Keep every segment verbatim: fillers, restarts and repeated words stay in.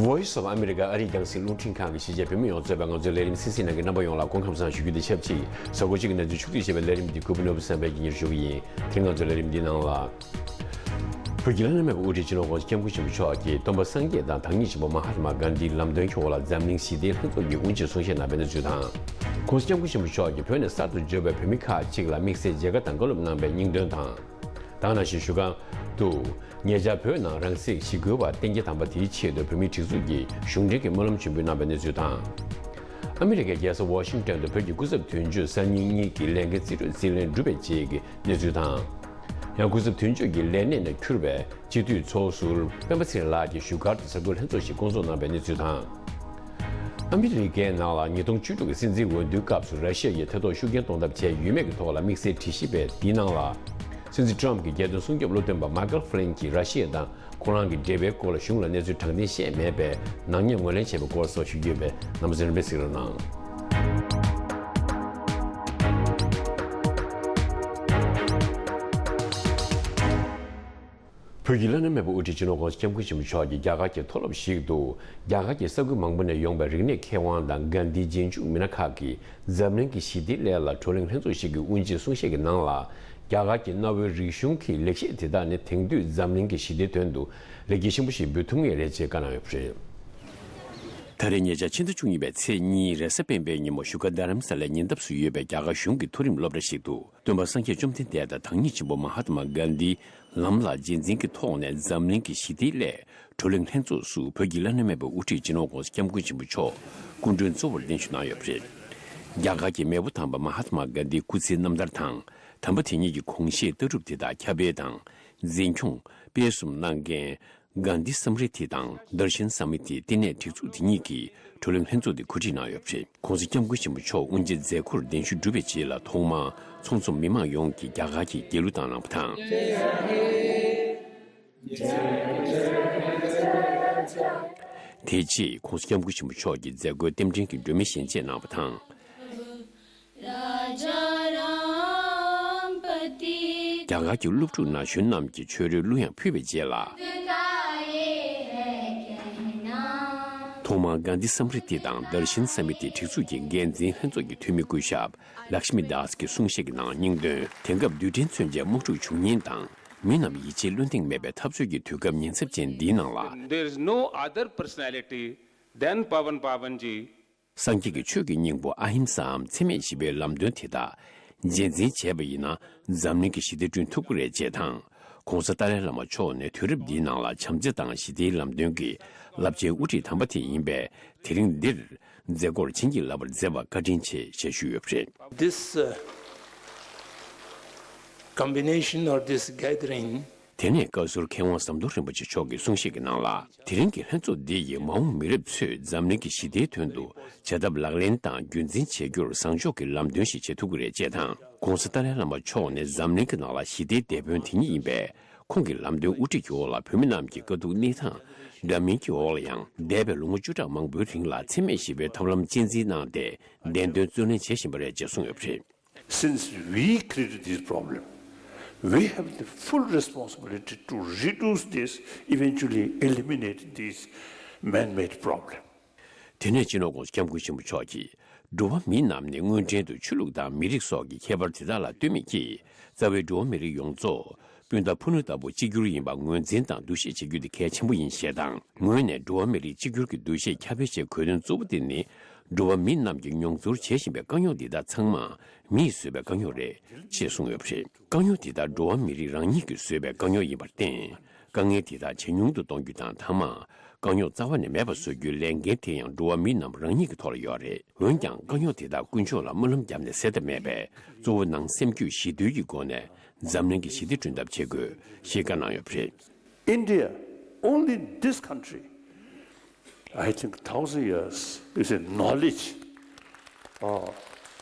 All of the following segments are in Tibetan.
Voice of America ཨ་རིའི་རྒྱང་སྲིང་རླུང་འཕྲིན་ཁང་གི་གཞིས་བྱེས་བོད་མི་ཡོངས་གཙོས་པའི་ང་ཚོའི་ལས་རིམ་གསན་གཟིགས་གནང་མཁན་རྣམ་པ་ཡོངས་ལ་སྐུ་ཁམས་བཟང་ཞུ་རྒྱུ་དང་ཆབས་ཅིག་གཟའ་འཁོར་གཅིག་གི་གནས་ཚུལ་ཕྱོགས་བསྡུས་བྱས་པའི་ལས་རིམ་འདི་གུས་པ་ནོར་བུ་བསམ་འཕེལ་གྱིས་སྙན་སྒྲོན་ཞུ་གི་ཡིན། དེ་རིང་ང་ཚོའི་ལས་རིམ་འདིའི་ནང་ལ། བོད་ཀྱི་བླ་ན་མེད་པའི་དབུ་ཁྲིད་སྤྱི་ནོར་༸གོང་ས་༸སྐྱབས་མགོན་ཆེན་པོ་མཆོག་གིས་སྟོན་པ་སངས་རྒྱས་དང་བདག་ཉིད་ཆེན་པོ་མ་ཧཱ་ཏ་མ་གྷན་དྷིའི་ལམ་སྟོན་གྱི་འོག་ལ་འཛམ་གླིང་ཞི་བདེའི་ལྷན་ཚོགས་ཀྱི་དབུ་འབྱེད་གསུང་བཤད་གནང་བའི་གནས་ཚུལ་དང་།༸གོང་ས་༸སྐྱབས་མགོན་ཆེན་པོ་མཆོག་གིས་བོད་ནས་གསར་དུ་འབྱོར་བའི་བོད་མི་ཁག་ཅིག་ལ་དམིགས་བསལ་མཇལ་ཁ་དང་བཀའ་སློབ་གནང་པའི་སྙིང་དོན་དང་། དེ་ག་ནང་བཞིན་བཞུགས་སྒར་དུ། ཉེ་ཆར་བོད་ནང་རང་སྲིད་ཞི་རྒོལ་བ་གཏན་འཁེལ་དམ་པ་དེའི་ཆེད་དུ་བོད་མིའི་སྒྲིག་འཛུགས་ཀྱི་གཞུང་འབྲེལ་གྱི་སྨོན་ལམ་མཆོད་འབུལ་གནང་བའི་གནས་ཚུལ་དང་། ཨ་མི་རི་ཀའི་རྒྱལ་ས་ཝ་ཤིང་ཏོན་དུ་བོད་ཀྱི་སྐུ་ཚབ་དོན་གཅོད་གསར་རྙིང་གཉིས་ཀྱི་ལས་འགན་རྩིས་སྤྲོད་རྩིས་ལེན་གྲུབ་པའི་རྗེས་ཀྱི་གནས་ཚུལ་དང་། ཡང་སྐུ་ཚབ་དོན་གཅོད་ཀྱི་ལས་གནས་ནས་ཁྱུར་བའི་སྤྱི་འཐུས་ཚོགས་ཟུར་སྤེན་པ་ཚེ་རིང་ལགས་ཀྱིས་བཞུགས་སྒར་དུ་གསར་འགོད་ལྷན་ཚོགས་ཤིག་བསྐོང་ཚོགས་གནང་བའི་གནས་ཚུལ་དང་། ཨ་མི་རི་ཀའི་ནང་ལ་ཉིས་སྟོང་བཅུ་དྲུག་གི་སྲིད་འཛིན་འོས་བསྡུའི་སྐབས་སུ་ར་ཤི་ཡ་ཡིས་ཐེ་གཏོགས་ཤུགས་རྐྱེན་གཏོང་ཐབས་བྱས་ཡོད་མེད་ཀྱི་ཐོག་ལ་དམིགས་བསལ་དྲི་ཞིབ་པས་འདིའི་ནང་ལ། སྲིད་འཛིན་ཊམ་གྱི་རྒྱལ་དོན་སྲུང་སྐྱོབ་བློ་འདོན་པ་མཱ་ཀལ་ཧྥི་ལིན་གྱིས་ར་ཤི་ཡ་དང་ཁོ་རང་གི་འབྲེལ་བའི་སྐོར་ལ་གཞུང་ལ་གནས་ཚུལ་དྲང་བདེན་བཤད་མེད་པས་ནག་ཉེས་ངོས་ལེན་བྱས་པའི་སྐོར་སོགས་ཞུ་རྒྱུ་ཡོད་པས་རྣམ་པ་ཚོས་རིམ་པས་གཟིགས་རོགས་གནང་། བོད་ཀྱི་བླ་ན་མེད་པའི་དབུ་ཁྲིད་སྤྱི་ནོར་༸གོང་ས་༸སྐྱབས་མགོན་ཆེན་པོ་མཆོག་གིས་རྒྱ་གར་གྱི་མཐོ་སློབ་ཞིག་ཏུ་རྒྱ་གར་གྱི་ས་ཁུལ་མང་པོ་ནས་ཡོང་པའི་རིག་གནས་མཁས་དབང་དང་གྷན་དྷིའི་རྗེས་འཇུག་མི་སྣ་ཁག་གིས་འཛམ་གླིང་གི་ཞི་བདེའི་སླད་ལ་བགྲོ་གླེང་ལྷན་ཚོགས་ཤིག་གི་དབུ་འབྱེད་གསུང་བཤད་ཀྱི་ནང་ལ། རྒྱ་གར་གྱི་གནའ་བོའི་རིག་གཞུང་གི་ལེགས་བཤད་དེ་དག་ནི་དེང་དུས་འཛམ་གླིང་གི་ཞི་བདེའི་དོན་དུ་ལེགས་སྐྱེས་ཆེན་པོ་ཞིག་འབུལ་ཐུབ་ངེས་རེད་ཅེས་བཀའ་གནང་ཡོད་པ་རེད། ད་རེས་ཉེ་ཆར་ཕྱི་ཟླ་བཅུ་གཉིས་པའི་ཚེས་གཉིས་རེས་གཟའ་སྤེན་པའི་ཉིན་མོ་བཞུགས་སྒར་རྡ་རམ་ས་ལའི་ཉེ་འདབས་སུ་ཡོད་པའི་རྒྱ་གར་གཞུང་གི་མཐོ་རིམ་སློབ་གྲྭ་ཞིག་ཏུ། སྟོན་པ་སངས་རྒྱས་བཅོམ་ལྡན་འདས་དང་བདག་ཉིད་ཆེན་པོ་མ་ཧཱ་ཏ་མ་གྷན་དྷིའི་ལམ་ལ་རྗེས་འཛིན་གྱི་ཐོག་ནས་འཛམ་གླིང་གི་ཞི་བདེའི་སླད་བགྲོ་གླེང་ལྷན་ཚོགས་སུ་བོད་ཀྱི་བླ་ན་མེད་པའི་དབུ་ཁྲིད་སྤྱི་ནོར་༸གོང་ས་༸སྐྱབས་མགོན་ཆེན་པོ་མཆོག་སྐུ་མགྲོན་གཙོ་བོར་གདན་ཞུ་གནང་ཡོད་པ་རེད། རྒྱ་གར་གྱི་མེས་པོ་དམ་པ་མ་ཧཱ་ཏ་མ་གྷན་དྷིའི་སྐུ་ཚེའི་རྣམ་ཐར་དང་། དམ་པ་དེ་ཉིད་ཀྱི་དགོངས་བཞེད་ལྟ་གྲུབ་དེ་དག་ཁྱབ་སྤེལ་དང་འཛིན་སྐྱོང་སྤེལ་གསུམ་གནང་མཁན། གྷན་དྷི་སམ་རི་དྷི་དང་དར་ཤན་སམ་རི་དྷི་བསྟི་གནས་སྒྲིག་འཛུགས་དེ་ཉིད་ཀྱིས་བགྲོ་གླེང་ལྷན་ཚོགས་དེ་གོ་སྒྲིག་གནང་ཡོད་པ་རེད། ༸གོང་ས་༸སྐྱབས་མགོན་ཆེན་པོ་མཆོག་དབུ་འབྱེད་མཛད་སྒོར་གདན་ཞུ་གྲུབ་པའི་རྗེས་ལ་ཐོག་མར་ཚོགས་འཛོམས་མི་མང་ཡོངས་ཀྱིས་རྒྱ་གར་གྱི་རྒྱལ་གླུ་བཏང་གནང་བ་དང་། དེ་རྗེས་༸གོང་ས་༸སྐྱབས་མགོན་ཆེན་པོ་མཆོག་གིས་མཛད་སྒོའི་རྟེན་འབྲེལ་གྱི་སྒྲོན་མེ་བཞེངས་བཅས་གནང་བ་དང་། རྒྱ་གར་གྱི་སློབ་ཕྲུག་ན་གཞོན་རྣམས་ཀྱིས་ཆོས་རའི་གླུ་དབྱངས་ཕུལ་བའི་རྗེས་ལ། ཐོག་མར་གྷན་དྷི་སམ་རི་དྷི་དང་དར་ཤན་སམ་རི་དྷི་སྒྲིག་འཛུགས་ཀྱི་འགན་འཛིན་ལྷན་ཚོགས་ཀྱི་འཐུས་མི་སྐུ་ཞབས་ལཀྵྨི་དཱས་ཀྱིས་གསུང་བཤད་ཀྱི་ནང་སྙིང་དོན། དེང་སྐབས་རྡུལ་ཕྲན་མཚོན་ཆའི་དམག་འཁྲུག་བྱུང་ཉེན་དང་། མི་རྣམས་ཡིད་ཆེས་བློ་གདེང་མེད་པའི་འཐབ་རྩོད་ཀྱི་དུས་སྐབས་ཉེན་ཚབས་ཅན་འདིའི་ནང་ལ། There is no other personality than Pavan Pavan ji. སངས་རྒྱས་ཀྱི་ཆོས་ཀྱི་སྙིང་པོ་ཨ་ཧིམ་སའམ་འཚེ་མེད་ཞི་བའི་ལམ་སྟོན་དེ་དག་རྗེས་འཛིན་བྱས་པ་ཡིན་ན་འཛམ་གླིང་གི་ཞི་བདེ་བསྐྲུན་ཐུབ་ཀྱི་རེད་ཅེས་དང་། ༸གོང་ས་ཏཱ་ལའི་བླ་མ་མཆོག་ནས་དུས་རབས་འདིའི་ནང་ལ་བྱམས་བརྩེ་དང་ཞི་བདེའི་ལམ་སྟོན་གྱི་རླབས་ཆེན་དབུ་ཁྲིད་དམ་པ་དེ་ཡིན་པས། དེ་རིང་འདིར་མཛད་སྒོར་བྱིན་གྱིས་བརླབས་པར་མཛད་པ་བཀའ་དྲིན་ཆེ་ཞེས་ཞུས་ཡོད་པ་རེད། This uh, combination or this gathering དེ་ནས་བཀའ་ཟུར་མཁས་དབང་ཟམ་གདོང་རིན་པོ་ཆེ་མཆོག་གིས་གསུང་བཤད་ཀྱི་ནང་ལ། དེ་རིང་གི་ལྷན་ཚོགས་འདི་ཡིས་མ་འོངས་མི་རབས་ཚོས་འཛམ་གླིང་གི་ཞི་བདེའི་དོན་དུ་བྱ་ཐབས་ལག་ལེན་དང་རྒྱུན་འཛིན་བྱེད་རྒྱུར་བཟང་ཕྱོགས་ཀྱི་ལམ་སྟོན་ཞིག་བྱེད་ཐུབ་ཀྱི་རེད་ཅེས་དང་། ༸གོང་ས་ཏཱ་ལའི་བླ་མ་མཆོག་ནི་འཛམ་གླིང་གི་ནང་ལ་ཞི་བདེའི་དེད་དཔོན་དེ་ཉིད་ཡིན་པས། ཁོང་གི་ལམ་སྟོན་དབུ་ཁྲིད་ཀྱི་འོག་ལ་བོད་མི་རྣམས་ཀྱིས་དཀའ་སྡུག་གནས་སྟངས་འདྲ་མིན་གྱི་འོག་ལ་ཡང་འདས་པའི་ལོ་ངོ་བཅུ་ཕྲག་མང་པོའི་རིང་ལ་འཚེ་མེད་ཞི་བའི་ཐབས་ལམ་གཅེས་འཛིན་གནང་སྟེ་བདེན་དོན་རྩོད་ལེན་བྱེད་བཞིན་པ་རེད་ཅེས་གསུངས་ཡོད་པ་རེད། Since we created this problem, we have the full responsibility to reduce this, eventually eliminate this man-made problem. དེ་ནས་སྤྱི་ནོར་༸གོང་ས་༸སྐྱབས་མགོན་ཆེན་པོ་མཆོག་གིས། འགྲོ་བ་མི་རྣམས་ནི་དངོས་འབྲེལ་དུ་ཆོས་ལུགས་དང་མི་རིགས་སོགས་ཀྱི་ཁྱད་པར་དེ་དག་ལ་ལྟོས་མེད་ཀྱིས། རྩ་བའི་འགྲོ་བ་མི་རིགས་ཡོངས་རྫོགས་སྤུན་ཟླ་ཕུ་ནུ་ལྟ་བུ་གཅིག་གྱུར་ཡིན་པ་ངོས་འཛིན་དང་འདུ་ཤེས་བྱེད་རྒྱུ་དེ་གལ་ཆེན་པོ་ཡིན་ཞེས་དང་། ངོས་ནས་འགྲོ་བ་མི་རིགས་གཅིག་གྱུར་གྱི་འདུ་ཤེས་ཁྱབ་སྤེལ་བྱེད་དགོས་དོན་གཙོ་བོ་དེ་ནི། འགྲོ་བ་མི་རྣམས་ཀྱིས་མྱོང་ཚོར་བྱེད་བཞིན་པའི་དཀའ་རྙོག་འདི་དག་ཚང་མ་མིས་བཟོས་པའི་དཀའ་རྙོག་རེད་ཅེས་གསུངས་ཡོད་པ་རེད། དཀའ་རྙོག་འདི་དག་འགྲོ་བ་མི་རིགས་རང་ཉིད་ཀྱིས་བཟོས་པའི་དཀའ་རྙོག་ཡིན་པར་བརྟེན། དཀའ་ངལ་འདི་དག་ཇེ་ཉུང་དུ་གཏོང་རྒྱུ་དང་། མཐའ་མར་དཀའ་རྙོག་རྩ་བ་ནས་མེད་པ་བཟོ་རྒྱུའི་ལས་འགན་དེ་ཡང་འགྲོ་བ་མི་རྣམས་རང་ཉིད་ཀྱི་ཐོག་ལ་ཡོད་རེད། འོན་ཀྱང་དཀའ་རྙོག་དེ་དག་ཀུན་སྤྱོད་ལ་སྨོན་ལམ་བརྒྱབ་ནས་སེལ་ཐབས་མེད་པས། གཙོ་བོ་ནང་སེམས་རྒྱུད་ཞི་དུལ་གྱི་སྒོ་ནས་འཛམ་གླིང་གི་ཞི་བདེ་བསྐྲུན་ཐབས་བྱེད་དགོས་ཞེས་བཀའ་གནང་ཡོད་པ་རེད། India, only this country, I think thousand years, is a knowledge, uh,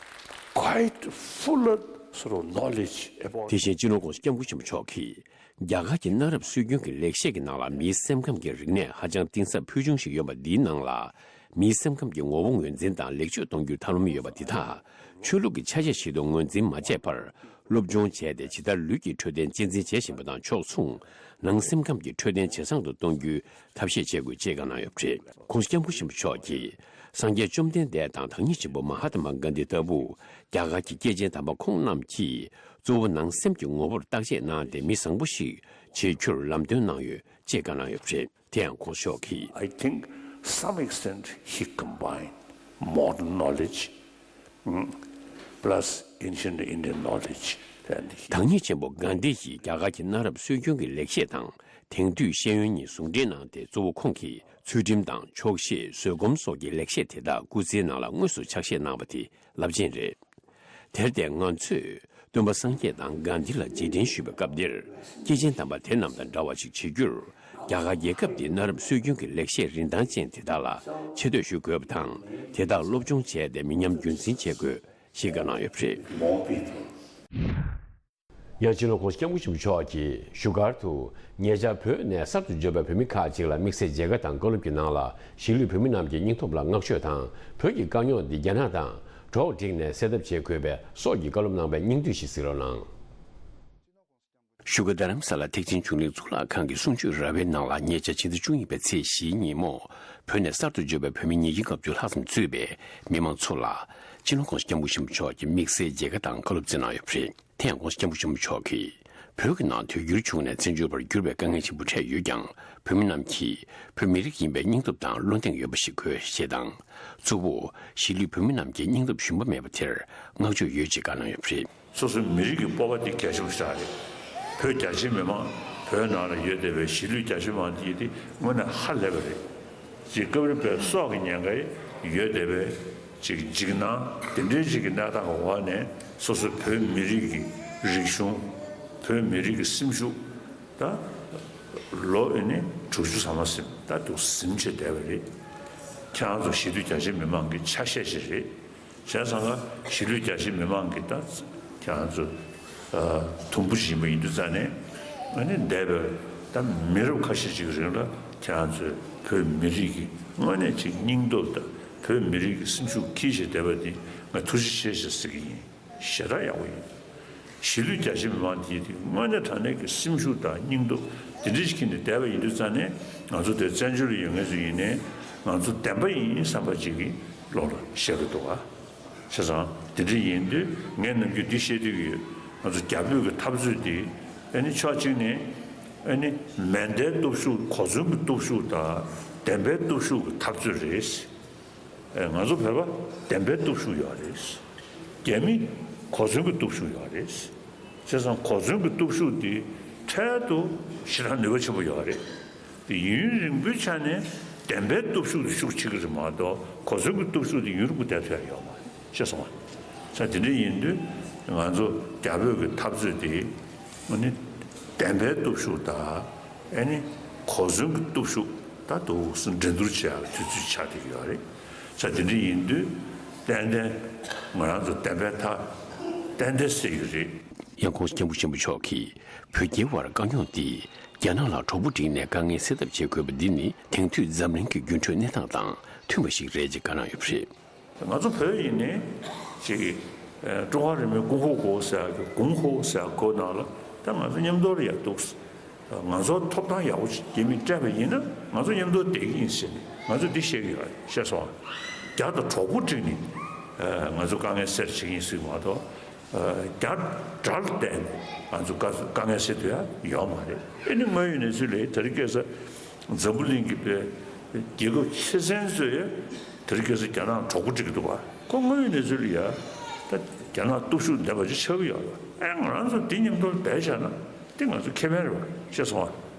quite fuller sort of knowledge about དེ་བཞིན་སྤྱི་ནོར་༸གོང་ས་༸སྐྱབས་མགོན་ཆེན་པོ་མཆོག་གིས། རྒྱ་གར་གྱི་གནའ་རབས་སྲོལ་རྒྱུན་གྱི་ལེགས་བཤད་ཀྱི་ནང་ལ་མིའི་སེམས་ཁམས་ཀྱི་རིག་གནས་ཧ་ཅང་གཏིང་ཟབ་ཕུལ་བྱུང་ཞིག་ཡོད་པ་འདིའི་ནང་ལ། མིའི་སེམས་ཁམས་ཀྱི་ངོ་བོ་ངོས་འཛིན་དང་ལེགས་བཅོས་གཏོང་རྒྱུའི་ཐབས་ལམ་ཡོད་པ་འདི་དག་ ཆོས་ལུགས་ཀྱི་ཆ་ཤས་ཤིག་ཏུ་ངོས་འཛིན་མ་བྱས་པར། སློབ་སྦྱོང་བྱས་ཏེ་ཇི་ལྟར་ལུས་ཀྱི་འཕྲོད་བསྟེན་གཅེས་འཛིན་བྱེད་བཞིན་པ་དང་ཕྱོགས་མཚུངས། ནང་སེམས་ཁམས་ཀྱི་འཕྲོད་བསྟེན་ཇེ་བཟང་དུ་གཏོང་རྒྱུའི་ཐབས་ཤེས་བྱེད་དགོས། ཅེས་བཀའ་གནང་ཡོད་པ་རེད། ༸གོང་ས་༸སྐྱབས་མགོན་ཆེན་པོ་མཆོག་གིས། སངས་རྒྱས་བཅོམ་ལྡན་འདས་དང་བདག་ཉིད་ཆེན་པོ་མ་ཧཱ་ཏ་མ་གྷན་དྷི་ལྟ་བུ། རྒྱ་གར་གྱི་སྐྱེས་ཆེན་དམ་པ་ཁོང་རྣམས་ཀྱིས། གཙོ་བོ་ནང་སེམས་ཀྱི་ངོ་བོར་བརྟག་དཔྱད་གནང་སྟེ། མི་བཟང་པོ་ཞིག་བྱེད་རྒྱུར་ལམ་སྟོན་གནང་ཡོད། ཅེས་བཀའ་གནང་ཡོད་པ་རེད། དེ་ཡང་༸གོང་ས་མཆོག་གིས། I think some extent he combined modern knowledge, mm, plus ancient Indian knowledge. And he བདག་ཉིད་ཆེན་པོ་གྷན་དྷི་ཡིས་རྒྱ་གར་གྱི་གནའ་རབས་སྲོལ་རྒྱུན་གྱི་ལེགས་བཤད་དང་དེང་དུས་ཤེས་ཡོན་གཉིས་ཟུང་འབྲེལ་གནང་སྟེ། གཙོ་བོ་ཁོང་གིས་ཚུལ་ཁྲིམས་དང་ཆོག་ཤེས། བཟོད་སྒོམ་སོགས་ཀྱི་ལེགས་བཤད་དེ་དག་སྐུ་ཚེའི་ནང་ལ་དངོས་སུ་ཕྱག་བཞེས་གནང་བ་དེ་རླབས་ཆེན་རེད། དེར་བརྟེན་ང་ཚོས་སྟོན་པ་སངས་རྒྱས་དང་གྷན་དྷི་ལ་རྗེས་དྲན་ཞུ་བའི་སྐབས་འདིར། སྐྱེས་ཆེན་དམ་པ་དེ་རྣམས་དང་འདྲ་བ་ཞིག་བྱེད་རྒྱུར། རྒྱ་གར་རྒྱལ་ཁབ་འདིའི་གནའ་རབས་སྲོལ་རྒྱུན་གྱི་ལེགས་བཤད་རིན་ཐང་ཅན་དེ་དག་ལ་ཆེ་བསྟོད་ཞུ་དགོས་པ་དང་། དེ་དག་སློབ་སྦྱོང་བྱས་ཏེ་མི་ཉམས་རྒྱུན་འཛིན་བྱེད་དགོས། ཞེས་བཀའ་གནང་ཡོད་པ་རེད། More people. ཡང་སྤྱི་ནོར་༸གོང་ས་༸སྐྱབས་མགོན་ཆེན་པོ་མཆོག་གིས་བཞུགས་སྒར་དུ། ཉེ་ཆར་བོད་ནས་གསར་དུ་འབྱོར་བའི་བོད་མི་ཁག་ཅིག་ལ་དམིགས་བསལ་མཇལ་ཁ་དང་བཀའ་སློབ་ཀྱི་ནང་ལ། གཞིས་ལུས་བོད་མི་རྣམས་ཀྱི་སྙིང་སྟོབས་ལ་བསྔགས་བརྗོད་དང་། བོད་ཀྱི་དཀའ་རྙོག་འདི་རྒྱ་ནག་དང་གྲོགས་བསྒྲིགས་ནས་སེལ་ཐབས་བྱེད་དགོས་པའི་སོགས་ཀྱི་བཀའ་སློབ་གནང་བའི་སྙིང་བསྡུས་ཤིག་གཟིགས་རོགས་གནང་། བཞུགས་སྒར་རྡ་རམ་ས་ལ་ཐེག་ཆེན་ཆོས་གླིང་གཙུག་ལག་ཁང་གི་གསུང་ཆོས་ར་བའི་ནང་ལ། ཉེ་ཆར་ཕྱི་ཟླ་བཅུ་གཉིས་པའི་ཚེས་བཞིའི་ཉིན་མོ། བོད་ནས་གསར་དུ་འབྱོར་བའི་བོད་མི་ཉིས་བརྒྱ་ལྔ་བཅུ་ལྷག་ཙམ་གཙོས་པའི་མི་མང་ཚོ་ལ། སྤྱི་ནོར་༸གོང་ས་༸སྐྱབས་མགོན་ཆེན་པོ་མཆོག་གིས་དམིགས་བསལ་མཇལ་ཁ་དང་བཀའ་སློབ་སྩལ་གནང་ཡོད་པ་རེད། དེ་ཡང་༸གོང་ས་༸སྐྱབས་མགོན་ཆེན་པོ་མཆོག་གིས། བོད་ཀྱི་ནང་དུས་འགྱུར་བྱུང་ནས་བཙན་བྱོལ་བར་འགྱུར་བའི་དཀའ་ངལ་ཆེན་པོ་འཕྲད་ཡོད་ཀྱང་། བོད་མི་རྣམས་ཀྱིས་བོད་མི་རིགས་ཡིན་པའི་སྙིང་སྟོབས་དང་བློ་གདེང་ཡོད་པ་ཞིག་དགོས་ཞེས་དང་། གཙོ་བོ་གཞིས་ལུས་བོད་མི་རྣམས་ཀྱི་སྙིང་སྟོབས་ཞུམ་པ་མེད་པ་དེར་བསྔགས་བརྗོད་ཡོད་ཅེས་བཀའ་གནང་ཡོད་པ་རེད། སོ་སོའི་མི་རིགས་ཀྱི་སྤོབས་པ་དེ་གལ་ཆེན་པོ་ཞིག་རེད། བོད་རྒྱ་ཆེ་མི་མང་། བོད་ནང་ལ་ཡོད་བསྡད་པའི་གཞིས་ལུས་རྒྱ་ཆེ་མང་དེ་དེ་དངོས་གནས་ཧ་ལས་པ་རེད། ཅིག་སྐབས་རེ་བོད་སྲོག་གི་ཉེན་ཁ་ཡོད་བསྡད་པའི་ཅིག་འཇིགས་སྣང་དེ་འདྲའི་ཅིག་གི་གནས་སྟངས་ཀྱི་འོག་ནས། སོ་སོ་བོད་མི་རིགས་ཀྱི་རིག་གཞུང་། བོད་མི་རིགས་ཀྱི་སེམས་ཤུགས། ད་ལོ་ཨེ་ནི་དྲུག་ཅུ་ཐམ་པ་ཟིན། ད་དུང་ཟིན་བྱས་བསྡད་པ་རེད། ཁྱེད་རང་ཚོ་གཞིས་ལུས་རྒྱ་ཆེ་མི་མང་གི་ཆ་ཤས་ཤིག་རེད། བྱས་ཙང་ཀ་གཞིས་ལུས་རྒྱ་ཆེ་མི་མང་གི་ད་ཁྱེད་རང་ཚོ་ཨ་དུམ་བུ་ཞིག་ཡིན་པ་ཡིན་དུས་ཙང་ནས། ཨ་ནི་འདས་པའི་ད་མི་རབས་ཁ་ཤས་ཅིག་གི་རིང་ལ་ཁྱེད་རང་ཚོས་བོད་མི་རིགས་ཀྱི་དངོས་གནས་ཅིག་སྙིང་སྟོབས་དང་བོད་མི་རིགས་ཀྱི་སེམས་ཤུགས་འཁྱེར་བྱས་བསྡད་པ་འདི་ང་ཐུགས་རྗེ་ཆེ་ཞེས་ཟེར་གྱི་ཡིན། ཞེ་དྲག་ཡག་པོ་ཡིན། གཞིས་ལུས་རྒྱ་ཆེ་མི་མང་དེ་དེ་དངོས་གནས་དྲང་གནས་ཀྱི་སེམས་ཤུགས་དང་སྙིང་སྟོབས་དེ་འདྲ་ཞིག་འཁྱེར་ནས་བསྡད་པ་ཡིན་དུས་ཙང་ནས། ང་ཚོ་དེ་བཙན་བྱོལ་ལ་ཡོད་མཁན་ཚོ་ཡིན་ནའི་ང་ཚོ་བདེན་པ་ཡིན་བསམ་པ་ཅིག་གི་བློ་ལ་བཤད་ཀྱི་འདུག་ག། བྱས་ཙང་དེ་འདྲ་ཡིན་དུས་ངས་ནམ་རྒྱུན་འདི་བཤད་དུས་ཡོད། ང་ཚོ་རྒྱ་བོད་ཀྱི་འཐབ་རྩོད་འདི་ཨ་ནི་ཕྱོགས་གཅིག་ནས་ཨ་ནི་མེ་མདའི་སྟོབས་ཤུགས། གོ་མཚོན་གྱི་སྟོབས་ཤུགས་དང་བདེན་པའི་སྟོབས་ཤུགས་ཀྱི་འཐབ་རྩོད་རེད། ཨེ་ང་ཚོ་བོད་པ་བདེན་པའི་སྟོབས་ཤུགས་ཡོད་རེད། རྒྱ་མི་གོ་མཚོན་གྱི་སྟོབས་ཤུགས་ཡོད་རེད། བྱས་ཙང་གོ་མཚོན་གྱི་སྟོབས་ཤུགས་འདི་འཕྲལ་དུ་ཞེ་དྲག་ནུས་པ་ཆེན་པོ་ཡོད་རེད། དེ་ཡུན་རིང་པོའི་ཆ་ནས་བདེན་པའི་སྟོབས་ཤུགས་དེ་ཤུགས་ཆེ་གི་རེད་མ་གཏོགས། གོ་མཚོན་གྱི་སྟོབས་ཤུགས་དེ་ཡུན་རིང་པོ་བསྡད་ཐུབ་ཡ་ཡོད་མ་རེད། ཤེས་སོང་ང་། ས་དེ་འདྲ་ཡིན་དུས་ང་ཚོ་རྒྱ་བོད་ཀྱི་འཐབ་རྩོད་དེ་ཨ་ནི་བདེན་པའི་སྟོབས་ཤུགས་དང་ཨ་ནི་གོ་མཚོན་གྱི་སྟོབས་ཤུགས་ད་འདུག་སེ་འགྲན་བསྡུར་བྱེད་ཡག་དུས་ཚོད་ཆགས་བསྡད་ཀྱི་ཡོད་རེད། ས་དེ་འདྲ་ཡིན་དུས་ཏན་ཏན་ང་རང་ཚོ་བདེན་པའི་མཐའ་ཏན་ཏན་གསལ་གྱི་རེད། ཡང་༸གོང་ས་༸སྐྱབས་མགོན་ཆེན་པོ་མཆོག་གིས་བོད་རྒྱའི་དབར་དཀའ་རྙོག་འདི་རྒྱ་ནག་ལ་གྲོགས་པོ་བསྒྲིགས་ནས་དཀའ་ངལ་སེལ་ཐབས་བྱེད་དགོས་པ་འདི་ནི་དེང་དུས་འཛམ་གླིང་གི་རྒྱུན་འཕྲོད་གནས་སྟངས་དང་མཐུན་པ་ཞིག་རེད་ཅེས་བཀའ་གནང་ཡོད་པ་རེད། ང་ཚོ་བོད་ཡིན་ནའི་ཅིག་ཀྲུང་ཧྭ་རིག་གནས་ཀུང་ཧོ་གོ་ཟེར་ཡག་གི་ཀུང་ཧོ་ཟེར་ཡག་གོ་ནང་ལ་ད་ང་ཚོ་མཉམ་དུ་ལ་ཡར་འདུག་ང་ཚོ་ཐོབ་ཐང་ཡག་པོ་ཅིག་རྒྱ་མིས་སྤྲད་པ་ཡིན་ན་ང་ཚོ་མཉམ་དུ་བསྡད་ཀྱི་ཡིན་ཟེར་ནས་ང་ཚོས་འདི་བཤད་ཀྱི་ཡོད་རེད། ཤེས་སོང་ང་། རྒྱ་དང་གྲོགས་པོ་བསྒྲིགས་ནས་ང་ཚོ་དཀའ་ངལ་སེལ་བྱེད་ཀྱི་ཡིན་ཟེར་གྱི་མ་གཏོགས། རྒྱ་དགྲ་ལ་བལྟས་ནས་ང་ཚོ་དཀའ་དཀའ་ངལ་སེལ་ཐུབ་ཡ་ཡོད་མ་རེད། ཨེ་ནི་དངོས་ཡོད་གནས་ཚུལ་ལ་དེ་རིང་ཁ་སང་འཛམ་བུ་གླིང་གི་བོད་རྒྱལ་ཁབ་ཆེ་ཆུང་ཚོས་དེ་རིང་ཁ་སང་རྒྱ་ནག་གྲོགས་པོ་བསྒྲིགས་འདུག་ག། ཁོ་དངོས་ཡོད་གནས་ཚུལ་ལ་ཡ་ད་རྒྱ་ནག་སྟོབས་ཤུགས་ལྡན་པ་ཅིག་ཆགས་ཀྱི་ཡོད་རེད། ཨེ་ང་རང་ཚོ་འདི་མཉམ་དུ་བསྡད་བཞག་ན་དེ་ང་ཚོ་ཁེ་ཕན་རེད་པ། ཤེས་སོང་ང་།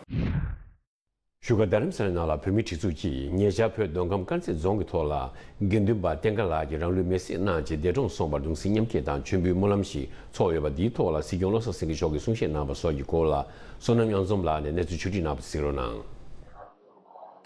བཞུགས་སྒར་རྡ་རམ་ས་ལའི་ནང་ལ་བོད་མིའི་སྒྲིག་འཛུགས་ཀྱིས་ཉེ་ཆར་བོད་མདོ་ཁམས་དཀར་མཛེས་རྫོང་གི་ཐོག་ལ་དགེ་འདུན་པ་བསྟན་དགའ་ལགས་ཀྱིས་རང་ལུས་མེར་སྲེག་གནང་རྗེས་འདས་གྲོངས་སོང་བར་གདུང་སེམས་མཉམ་སྐྱེད་དང་མཆོད་འབུལ་སྨོན་ལམ་ཞིག་ཚོགས་ཡོད་པ་འདིའི་ཐོག་ལ་སྲིད་སྐྱོང་བློ་བཟང་སེང་གེ་མཆོག་གིས་གསུང་བཤད་གནང་བ་སོགས་ཀྱི་སྐོར་ལ་བསོད་ནམས་དབྱངས་འཛོམས་ལགས་ནས་གནས་ཚུལ་ཕྱོགས་སྒྲིག་གནང་བ་གཟིགས་རོགས་གནང་།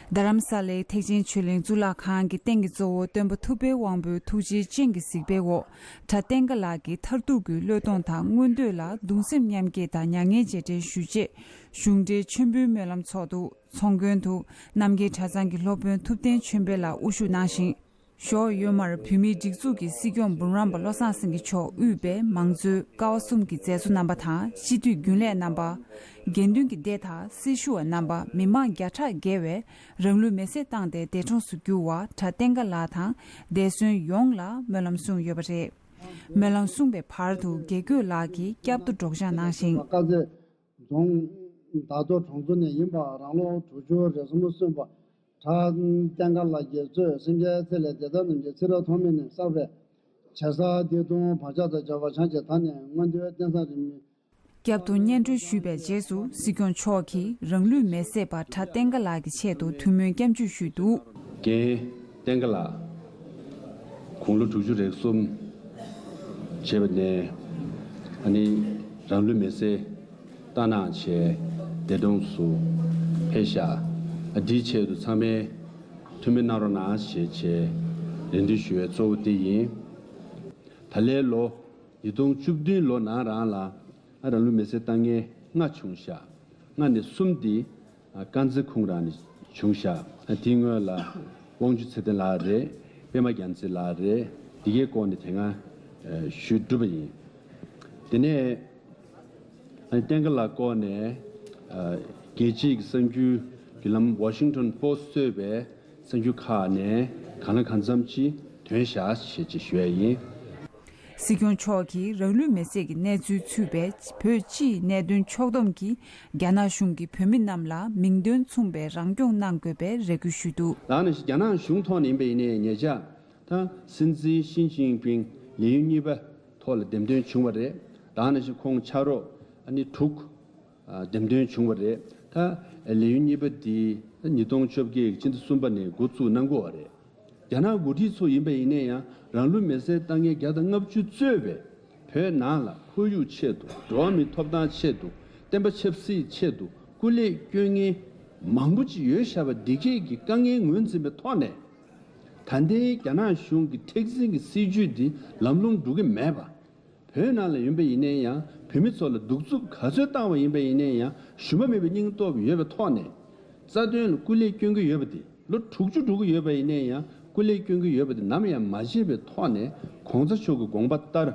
རྡ་རམ་ས་ལའི་ཐེག་ཆེན་ཆོས་གླིང་གཙུག་ལག་ཁང་གི་རྟེན་གྱི་གཙོ་བོ་སྟོན་པ་ཐུབ་པའི་དབང་པོའི་ཐུགས་རྗེའི་སྤྱན་གྱི་གཟིགས་པའི་འོག་གྲྭ་བསྟན་དགའ་ལགས་ཀྱིས་མཐར་ཐུག་གི་བློས་གཏོང་དང་མངོན་འདོད་ལ་གདུང་སེམས་མཉམ་སྐྱེད་དང་མྱ་ངན་རྗེས་དྲན་ཞུ་ཆེད་གཞུང་འབྲེལ་མཆོད་འབུལ་སྨོན་ལམ་ཚོགས་འདུ་ཚོགས་མགོན་དུ་རྣམ་རྒྱལ་གྲྭ་ཚང་གི་སློབ་དཔོན་ཐུབ་བསྟན་ཆོས་འཕེལ་ལགས་དབུ་བཞུགས་གནང་ཞིང་། ཞོགས་ཡོལ་མར་བོད་མིའི་སྒྲིག་འཛུགས་ཀྱི་སྲིད་སྐྱོང་འབུམ་རམས་པ་བློ་བཟང་སེང་གེ་མཆོག་དབུས་པའི་མང་གཙོའི་ཀ་བ་གསུམ་གྱི་མཛད་གཙོ་རྣམ་པ་དང་སྤྱི་འཐུས་རྒྱུན་ལས་རྣམ་པ། དགེ་འདུན་གྱི་སྡེ་དང་སྲི་ཞུ་བ་རྣམ་པ། མི་མང་བརྒྱ་ཕྲག་བརྒལ་བས་རང་ལུས་མེར་སྲེག་བཏང་སྟེ་འདས་གྲོངས་སུ་གྱུར་བ་གྲྭ་བསྟན་དགའ་ལགས་དང་འདས་གསོན་ཡོངས་ལ་སྨོན་ལམ་གསུངས་ཡོད་པ་རེད། སྨོན་ལམ་གསུངས་པའི་བར་དུ་དགེ་བསྐོས་ལགས་ཀྱིས་བསྐྱར་དུ་སྒྲོག་སྦྱང་གནང་ཞིང་། དཀར་མཛེས་རྫོང་དར་མདོ་གྲོང་ཚོ་ནས་ཡིན་པ་རང་ལོ་དྲུག་ཅུ་རེ་གསུམ་སོན་པ་གྲྭ་བསྟན་དགའ་ལགས་ཀྱིས་གཙོས་སེམས་ཅན་ཚེ་ལས་འདས་མཚམས་རྣམས་ཀྱི་ཚེ་རབས་ཐོག་མེད་ནས་བསགས་པའི་བྱས་བསགས་སྡིག་ལྟུང་བག་ཆགས་དང་བཅས་པ་བྱང་ཆེ་ཐ་ནས་མངོན་མཐོའི་རྟེན་བཟང་རིན་མེད། བསྐྱར་དུ་སྙན་སྒྲོན་ཞུས་པའི་རྗེས་སུ་སྲིད་སྐྱོང་མཆོག་གིས་རང་ལུས་མེར་སྲེག་པ་གྲྭ་བསྟན་དགའ་ལགས་ཀྱི་ཆེད་དུ་ཐུགས་སྨོན་སྐྱབས་འཇུག་ཞུས་འདུག། རྒན་བསྟན་དགའ་ལགས། དགུང་ལོ་དྲུག་ཅུ་རེ་གསུམ་བྱས་པ་ནས་ཨ་ནི་རང་ལུས་མེར་སྲེག་བཏང་གནང་བྱས་འདས་གྲོངས་སུ་ཕེབས་ཤག། ཨ་འདིའི་ཆེད་དུ་ཚང་མས་ཐུགས་སྨོན་གནང་རོགས་གནང་ཞེས་བྱས་རེ་འདུན་ཞུ་བའི་གཙོ་བོ་དེ་ཡིན། ད་ལན་ལོ་ཉིས་སྟོང་བཅུ་བདུན་ལོ་ནང་རང་ལ་ཨ་རང་ལུས་མེར་སྲེག་བཏང་མཁན་ལྔ་བྱུང་ཤག། ལྔ་ནས་གསུམ་དེ་ཨ་དཀར་མཛེས་ཁོང་རང་ནས་བྱུང་ཤག། ཨ་དེའི་སྔོན་ལ་དབང་ཕྱུག་ཚེ་བརྟན་ལགས་རེད། པད་མ་རྒྱལ་མཚན་ལགས་རེད། འདི་གའི་སྐོར་ནས་དེ་སྔ་ཨ་ཞུས་གྲུབ་པ་ཡིན། དེ་ནས་ཨ་བསྟན་དགའ་ལགས་སྐོར་ནས་ཨ་རྒྱལ་སྤྱིའི་གསར་འགྱུར་བརྒྱུད་ལམ་Washington Post གཙོས་པའི་གསར་འགྱུར་ཁག་ནས་གང་ལ་གང་འཚམ་ཅིག་ཐོན་ཤག་ཞེས་ཅིག་ཞུ་ཡ་ཡིན། སྲིད་སྐྱོང་མཆོག་གིས་རང་ལུས་མེར་སྲེག་གི་གནས་ཚུལ་ཚུད་པའི་བོད་སྤྱིའི་གནད་དོན་ཕྱོགས་བསྡོམས་ཀྱིས་རྒྱ་ནག་གཞུང་གིས་བོད་མི་རྣམས་ལ་མིང་དོན་མཚུངས་པའི་རང་སྐྱོང་གནང་དགོས་པའི་རེ་སྐུལ་ཞུས་འདུག། ད་ནི་རྒྱ་ནག་གཞུང་ཐོག་ནས་ཡིན་པ་ཡིན་ནའི་ཉེ་ཆར་ད་སྲིད་འཛིན་ཞི་ཅིན་ཕིང་ལས་ཡུན་གཉིས་པ་ཐོག་ལ་འདེམས་ཐོན་བྱུང་བ་རེད། ད་ནི་ཁོང་ཕྱག་རོགས་ཨ་ནི་དྲུག་འདེམས་ཐོན་བྱུང་བ་རེད། ད་ལས་ཡུན་གཉིས་པ་འདི་ཉིས་སྟོང་བཅོ་བརྒྱད་ཕྱི་ཟླ་གསུམ་པ་ནས་འགོ་བཙུགས་གནང་དགོས་པ་རེད། རྒྱ་ནག་འགོ་ཁྲིད་ཚོ་ཡིན་པ་ཡིན་ན་ཡང་རང་ལུས་མེར་སྲེག་བཏང་མཁན་བརྒྱ་དང་ལྔ་བཅུ་གཙོས་པའི་བོད་ནང་ལ་ཁོར་ཡུག་ཆེད་དུ་འགྲོ་བ་མིའི་ཐོབ་ཐང་ཆེད་དུ་བསྟན་པ་ཆབ་སྲིད་ཆེད་དུ་སྐུ་ལས་སྐྱོན་མཁན་མང་པོ་ཅིག་ཡོད་བཞག་པ་འདི་གས་ཀྱི་དཀའ་ངལ་ངོས་འཛིན་པའི་ཐོག་ནས་ད་ལྟའི་རྒྱ་ནག་གཞུང་གི་མཁྲེགས་འཛིན་གྱི་སྲིད་བྱུས་འདི་ལམ་ལྷོང་འགྲོ་གི་མེད་པ། བོད་ནང་ལ་ཡིན་པ་ཡིན་ནའི་ཡང་བོད་མི་ཚོ་ལ་གདུག་རྩུབ་ག་ཚོད་བཏང་བ་ཡིན་པ་ཡིན་ནའི་ཡང་ཞུམ་པ་མེད་པའི་སྙིང་སྟོབས་ཡོད་པའི་ཐོག་ནས་རྩ་དོན་ལ་སྐུ་ལས་སྐྱོན་གྱི་ཡོད་པ་དེ་ལོ་དྲུག་ཅུ་འགྲོ་གི་ཡོད་པ་ཡིན་ནའི་ཡང་སྐུ་ལས་སྐྱོན་གྱི་ཡོད་པ་དེ་ནམ་ཡང་མ་བརྗེད་པའི་ཐོག་ནས་གོང་ས་མཆོག་གི་དགོངས་པ་ལྟར་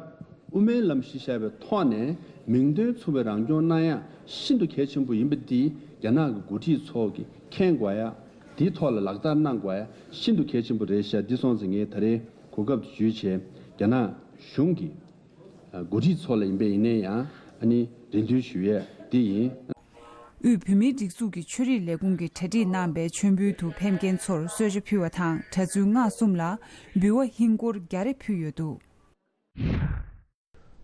དབུ་མའི་ལམ་གཞི་བཞག་པའི་ཐོག་ནས་མིང་དོན་མཚུངས་པའི་རང་སྐྱོང་གནང་ཡག་ཤིན་ཏུ་གལ་ཆེན་པོ་ཡིན་པ་འདི་རྒྱ་ནག་གི་འགོ་ཁྲིད་ཚོ་གིས་མཁྱེན་དགོས་ཡ། དེའི་ཐོག་ལ་ལག་བསྟར་གནང་དགོས་ཡ་ཤིན་ཏུ་གལ་ཆེན་པོ་རེད་ཤག། འདི་སོང་ཙང་ངས་ད་རེས་གོ་སྐབས་འདི་བརྒྱུད་བྱས་རྒྱ་ནག་གཞུང་གི་འགོ་ཁྲིད་ཚོ་ལ་ཡིན་པས་ཡིན་ནའི་ཡང་ཨ་ནི་རེ་འདུན་ཞུ་ཡས་འདི་ཡིན། དབུས་བོད་མིའི་སྒྲིག་འཛུགས་ཀྱི་ཆོས་རིག་ལས་ཁུངས་ཀྱིས་གྲ་སྒྲིག་གནང་པའི་མཆོད་འབུལ་དུ་ཕེབས་མཁན་ཚོར་གསོལ་ཇ་ཕུལ་བ་དང་གྲྭ་བཙུན་ལྔ་གསུམ་ལ་འབུལ་བ་ཧིན་སྒོར་བརྒྱ་རེ་ཕུལ་ཡོད་འདུག།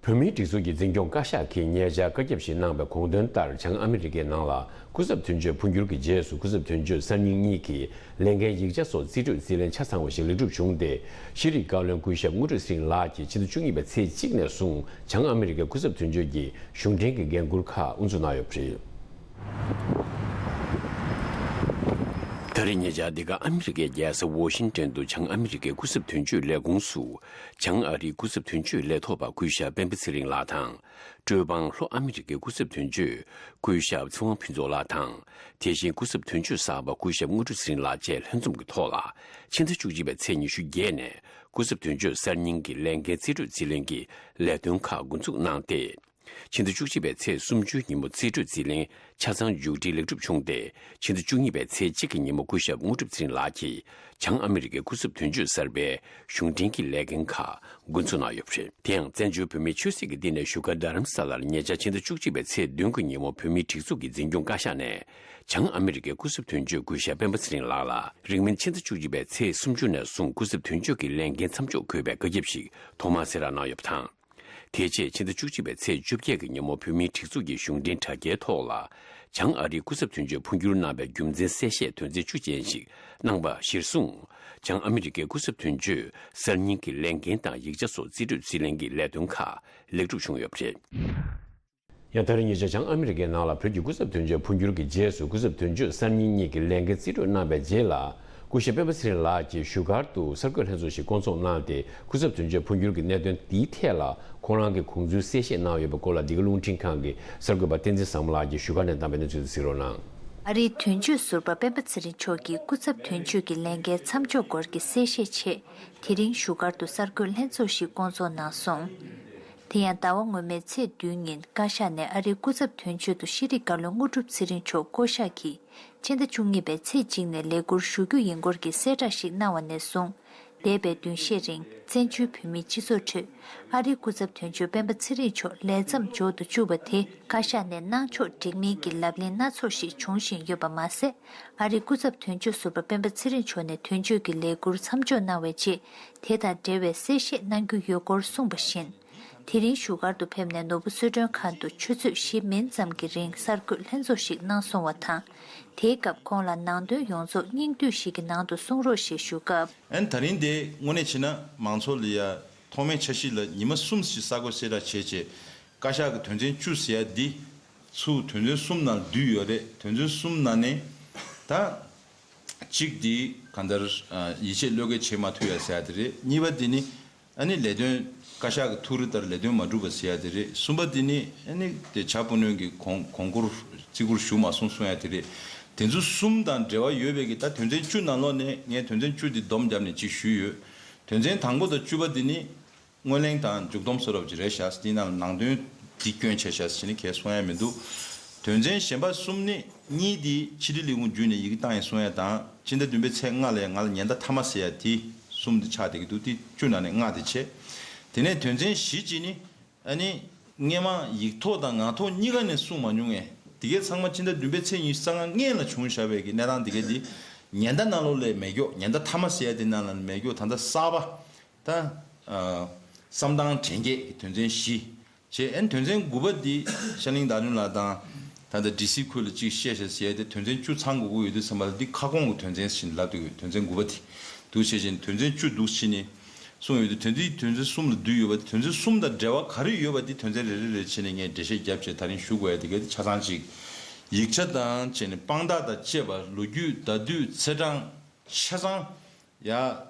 བོད་མིའི་སྒྲིག་འཛུགས་ཀྱི་འཛིན་སྐྱོང་བཀའ་ཤག་གིས་ཉེ་ཆར་བཀའ་ཁྱབ་ཞིག་གནང་བའི་དགོངས་དོན་ལྟར་བྱང་ཨ་མི་རི་ཀའི་ནང་ལ་སྐུ་ཚབ་དོན་གཅོད་འཕོ་འགྱུར་གྱི་རྗེས་སུ་སྐུ་ཚབ་དོན་གཅོད་གསར་རྙིང་གཉིས་ཀྱི་ལས་འགན་ཡིག་ཆ་སོགས་རྩིས་སྤྲོད་རྩིས་ལེན་ཆ་ཚང་བ་ཞིག་ལེགས་གྲུབ་བྱུང་སྟེ། ཤེས་རིག་བཀའ་བློན་སྐུ་ཞབས་དངོས་གྲུབ་ཚེ་རིང་ལགས་ཀྱིས་ཕྱི་ཟླ་བཅུ་གཉིས་པའི་ཚེས་གཅིག་ནས་བཟུང་བྱང་ཨ་མི་རི་ཀའི་སྐུ་ཚབ་དོན་གཅོད་ཀྱི་གཞུང་འབྲེལ་གྱི་འགན་འཁུར་ཁག་དབུ་འཛུགས་གནང་ཡོད་པ་རེད། ད་རེས་ཉེ་ཆར་འདི་ག་ཨ་མི་རི་ཀའི་རྒྱལ་ས་ཝོ་ཤིང་ཏོན་དུ་བྱང་ཨ་མི་རི་ཀའི་སྐུ་ཚབ་དོན་གཅོད་ལས་ཁུངས་སུ་བྱང་ཨ་རིའི་སྐུ་ཚབ་དོན་གཅོད་ལས་ཐོག་པ་སྐུ་ཞབས་སྤེན་པ་ཚེ་རིང་ལགས་དང་། ཀྲོའུ་པང་ལྷོ་ཨ་མི་རི་ཀའི་སྐུ་ཚབ་དོན་གཅོད་སྐུ་ཞབས་ཚེ་དབང་ཕུན་ཚོགས་ལགས་དང་། དེ་བཞིན་སྐུ་ཚབ་དོན་གཅོད་གསར་པ་སྐུ་ཞབས་དངོས་གྲུབ་ཚེ་རིང་ལགས་བཅས་ལྷན་འཛོམས་ཀྱི་ཐོག་ལ་ཕྱི་ཟླ་བཅུ་གཅིག་པའི་ཚེས་ཉི་ཤུ་བརྒྱད་ནས་སྐུ་ཚབ་དོན་གཅོད་གསར་རྙིང་གི་ལས་འགན་རྩིས་སྤྲོད་རྩིས་ལེན་གྱི་ལས་དོན་ཁག་འགོ་འཛུགས་གནང་སྟེ། ཕྱི་ཟླ་བཅུ་གཅིག་པའི་ཚེས་སུམ་ཅུའི་ཉིན་མོ་རྩིས་སྤྲོད་རྩིས་ལེན་ཆ་ཚང་མཇུག་སྒྲིལ་ལེགས་གྲུབ་བྱུང་སྟེ། ཕྱི་ཟླ་བཅུ་གཉིས་པའི་ཚེས་གཅིག་གི་ཉིན་མོ་སྐུ་ཞབས་དངོས་གྲུབ་ཚེ་རིང་ལགས་ཀྱིས་བྱང་ཨ་མི་རི་ཀའི་སྐུ་ཚབ་དོན་གཅོད་གསར་པའི་གཞུང་འབྲེལ་གྱི་ལས་འགན་ཁག་འགོ་འཛུགས་གནང་ཡོད་པ་རེད། དེ་ཡང་བཙན་བྱོལ་བོད་མིའི་ཆོས་སྲིད་ཀྱི་སྡིངས་ནས་བཞུགས་སྒར་རྡ་རམ་ས་ལར་ཉེ་ཆར་ཕྱི་ཟླ་བཅུ་གཅིག་པའི་ཚེས་བདུན་གྱི་ཉིན་མོ་བོད་མིའི་སྒྲིག་འཛུགས་ཀྱི་འཛིན་སྐྱོང་བཀའ་ཤག་ནས་བྱང་ཨ་མི་རི་ཀའི་སྐུ་ཚབ་དོན་གཅོད་སྐུ་ཞབས་སྤེན་པ་ཚེ་རིང་ལགས་ལ་རིང་མིན་ཕྱི་ཟླ་བཅུ་གཅིག་པའི་ཚེས་སུམ་ཅུ་ནས་བཟུང་སྐུ་ཚབ་དོན་གཅོད་ཀྱི་ལས་འགན་མཚམས་འཇོག་དགོས་པའི་བཀའ་ཁྱབ་ཞིག་ཐོག་མར་གསལ་བསྒྲགས་གནང་ཡོད་པ་དང་། དེ་རྗེས་ཕྱི་ཟླ་བཅུ་གཅིག་པའི་ཚེས་བཅོ་བརྒྱད་ཀྱི་ཉིན་མོ་བོད་མིའི་སྒྲིག་འཛུགས་ཀྱི་གཞུང་འབྲེལ་དྲ་རྒྱའི་ཐོག་ལ་བྱང་ཨ་རིའི་སྐུ་ཚབ་དོན་གཅོད་འཕོ་འགྱུར་གནང་བའི་རྒྱུ་མཚན་གསལ་བཤད་དོན་ཚན་བཅུ་ཅན་ཞིག་གནང་པ་གཞིར་བཟུང་། བྱང་ཨ་མི་རི་ཀའི་སྐུ་ཚབ་དོན་གཅོད་གསར་རྙིང་གི་ལས་འགན་དང་ཡིག་ཆ་སོགས་རྩིས་སྤྲོད་རྩིས་ལེན་གྱི་ལས་དོན་ཁག་ལེགས་གྲུབ་བྱུང་ཡོད་པ་རེད། ཡང་ད་རེས་ཉེ་ཆར་བྱང་ཨ་མི་རི་ཀའི་ནང་ལ་བོད་ཀྱི་སྐུ་ཚབ་དོན་གཅོད་འཕོ་འགྱུར་གྱི་རྗེས་སུ་སྐུ་ཚབ་དོན་གཅོད་གསར་རྙིང་གཉིས་ཀྱི་ལས་འགན་རྩིས་སྤྲོད་གནང་བའི་རྗེས་ལ། སྐུ་ཞབས་སྤེན་པ་ཚེ་རིང་ལགས་ཀྱིས་བཞུགས་སྒར་དུ་གསར་འགོད་ལྷན་ཚོགས་ཤིག་བསྐོང་ཚོགས་གནང་སྟེ། སྐུ་ཚབ་དོན་གཅོད་འཕོ་འགྱུར་གྱི་གནད་དོན་དེའི་ཐད་ལ་ཁོང་རང་གི་དགོངས་ཚུལ་གསལ་བཤད་གནང་ཡོད་པའི་སྐོར་ལ། འདི་ག་རླུང་འཕྲིན་ཁང་གི་གསར་འགོད་པ་བསྟན་འཛིན་བཟང་མོ་ལགས་ཀྱིས་བཞུགས་སྒར་ནས་བཏང་པའི་གནས་ཚུལ་དེ་གཟིགས་རོགས་གནང་། ཨ་རིའི་དོན་གཅོད་ཟུར་པ་སྤེན་པ་ཚེ་རིང་མཆོག་གིས་སྐུ་ཚབ་དོན་གཅོད་ཀྱི་ལས་འགན་མཚམས་འཇོག་སྐོར་གྱི་གསལ་བཤད་ཆེད། དེ་རིང་བཞུགས་སྒར་དུ་གསར་འགོད་ལྷན་ཚོགས་ཤིག་བསྐོང་ཚོགས་གནང་སོང་། དེ་ཡང་ཟླ་བ་སྔོན་མའི་ཚེས་བདུན་ཉིན་བཀའ་ཤག་ནས་ཨ་རིའི་སྐུ་ཚབ་དོན་གཅོད་དུ་ཤེས་རིག་བཀའ་བློན་དངོས་གྲུབ་ཚེ་རིང་མཆོག་བསྐོ་གཞག་གིས། ཕྱི་ཟླ་བཅུ་གཉིས་པའི་ཚེས་གཅིག་ནས་ལས་འཁུར་ཞུ་རྒྱུ་ཡིན་སྐོར་གྱི་གསལ་བསྒྲགས་ཤིག་གནང་བ་ནས་བཟུང་། འདས་པའི་བདུན་ཤས་རིང་བཙན་བྱོལ་བོད་མིའི་སྤྱི་ཚོགས་ཁྲོད། ཨ་རིའི་སྐུ་ཚབ་དོན་གཅོད་སྤེན་པ་ཚེ་རིང་མཆོག་ལས་མཚམས་འཇོག་ཏུ་བཅུག་པ་དེ། བཀའ་ཤག་ནས་གནང་ཕྱོགས་འགྲིག་མིན་གྱི་ལབ་གླེང་སྣ་ཚོགས་ཤིག་འབྱུང་བཞིན་ཡོད་པ་མ་ཟད། ཨ་རིའི་སྐུ་ཚབ་དོན་གཅོད་ཟུར་པ་སྤེན་པ་ཚེ་རིང་མཆོག་ནས་དོན་གཅོད་ཀྱི་ལས་འཁུར་མཚམས་འཇོག་གནང་བའི་རྗེས། དེ་དང་འབྲེལ་བའི་གསལ་བཤད་གནང་རྒྱུ་ཡོད་སྐོར་གསུངས་པ་བཞིན། དེ་རིང་བཞུགས་སྒར་དུ་ཕེབས་ནས་ནོར་བུ་གསོལ་མགྲོན་ཁང་དུ་ཆུ་ཚོད་བཞི་མིན་ཙམ་གྱི་རིང་གསར་འགོད་ལྷན་ཚོགས་ཤིག་གནང་སོང་བ་དང་། དེའི་སྐབས་ཁོང་ལ་ནང་དོན་ཡོངས་རྫོགས་སྙིང་བསྡུས་ཤིག་གི་ནང་དུ་གསུང་རོགས་ཞེས་ཞུ་སྐབས། ཨན། ད་རིང་དེ་དངོས་གནས་བྱས་ན་མང་ཚོགས་ལ་ཡ་ཐོག་མའི་འཆར་གཞི་ལ་ཉི་མ་གསུམ་ཞིག་གསར་འགོད་གསལ་བསྒྲགས་བྱས་རྗེས། བཀའ་ཤག་གི་དོན་ཚན་བཅུ་ཟེར་ཡ་འདི་ཚུར་དོན་ཚན་གསུམ་ནང་བསྡུས་ཡོད་རེད། དོན་ཚན་གསུམ་ནང་ནས་ད། གཅིག་འདི་གང་ལྟར་ཡིད་ཆེས་བློས་འགེལ་བྱེད་མ་ཐུབ་ཡ་ཟེར་ཡ་དེ་རེད། གཉིས་པ་འདི་ནི་ཨ་ནི་ལས་དོན་བཀའ་ཤག་གི་ཐུགས་རེ་ལྟར་ལས་དོན་མ་འགྲུབ་པ་ཟེར་ཡ་དེ་རེད། གསུམ་པ་འདི་ནི་ཨ་ནི་དེ་བྱ་སྤུ་ནོན་གྱི་གོང་གོང་བཀུར་བརྩི་བཀུར་ཞུ་མ་སོང་གསུང་ཡ་དེ་རེད། དེ་ཚོ་གསུམ་དང་འབྲེལ་བ་ཡོད་པའི་གི་ད་དོན་ཚན་བཅུ་ནང་ལོགས་ནས་ངས་དོན་ཚན་བཅུ་འདི་སྡོམ་བརྒྱབ་ནས་ཅིག་ཞུས་ཡོད། དོན་ཚན་དང་པོ་དང་བཅུ་པ་འདི་ནི། སྔོན་གླེང་དང་མཇུག་སྡོམ་སོགས་རབ་ཅིག་རེད་ཤག་དེའི་ནང་ལ་ནང་དོན་འདི་སྐྱོན་ཆེ་ཤག་ཟེར་ནས་གས་གསུང་ཡ་མི་འདུག་དོན་ཚན་གཞན་པ་གསུམ་ནི་གཉིས་དེ་ཕྱི་དྲིལ་ལས་ཁུངས་བརྒྱུད་ནས་ཡི་གེ་བཏང་ཡིན་གསུང་ཡ་དང་སྤྱི་ཟླ་བདུན་པའི་ཚེས་ལྔ་ལ་ཡ་ང་ལ་ཉེན་བརྡ་མཐའ་མ་ཟེར་ཡ་དེ་གསུམ་དེ་ཆགས་བསྡད་ཀྱི་འདུག་དེ་བཅུ་ནང་ནས་ལྔ་དེ་བྱས། དེ་ནས་དོན་ཚན་བཞི་གཅིག་ནི་ཨ་ནི་སྔས་མ་ཡིག་ཐོག་དང་ངག་ཐོག་གཉིས་ཀ་ནས་གསུངས་མ་མྱོང་ངས་དེ་གས་ཚང་མ་ཕྱི་ཟླ་བདུན་པའི་ཚེས་ཉི་ཤུ་རྩ་ལྔ་སྔན་ལ་བྱུང་བཞག་པའི་གི་གནས་སྟངས་དེ་གས་དེ་ཉེན་བརྡ་ནང་ལོགས་ལས་མེད་མགྱོགས་ཉེན་བརྡ་མཐའ་མ་ཟེར་ཡ་དེ་ནང་ལ་མེད་མགྱོགས་ད་ལྟ་གསར་པ། ད། ཨ། བསམ་སྟངས་དྲན་སྐྱེད་ཀྱི་དོན་ཚན་བཞི། བྱས་ཨན་དོན་ཚན་དགུ་པ་འདི་ཤར་གླིང་ཟླ་སྒྲོན་ལགས་དང་། ད་ལྟ་ཌི་སི་ཁུལ་ལ་གཅིག་བཤད་བཞག་ཟེར་ཡ་དེ་དོན་ཚན་བཅུ་ཚང་དགོས་ཀྱི་ཡོད་དུས་ཙམ་པ་ལ་འདི་ཁ་སྐོང་གི་དོན་ཚན་ཞིག་ལབ་འདུག་དོན་ཚན་དགུ་པ་དེ། འདུག་བྱས་ཤིང་དོན་ཚན་བཅུ་འདུག་ཕྱི་ནས་གསུངས་ཡོད་དུས་དོན་ཚན་དོན་ཚན་གསུམ་ལ་བསྡུས་ཡོད་པ་དེ་དོན་ཚན་གསུམ་དང་འབྲེལ་བ་ག་རེ་ཡོད་པ་དེ་དོན་ཚན་རེ་རེ་རེ་བྱས་ནས་ངས་འགྲེལ་བཤད་རྒྱབ་བྱས་ད་རིང་ཞུ་དགོས་ཡ་དེ་ག་དེ་ཆ་ཚང་གཅིག་ཡིག་ཆ་དང་བྱས་ནས་དཔང་རྟགས་དང་བཅས་པ་ལོ་རྒྱུས་བརྡ་དོད་ཚེས་གྲངས་ཆ་ཚང་། ཡ།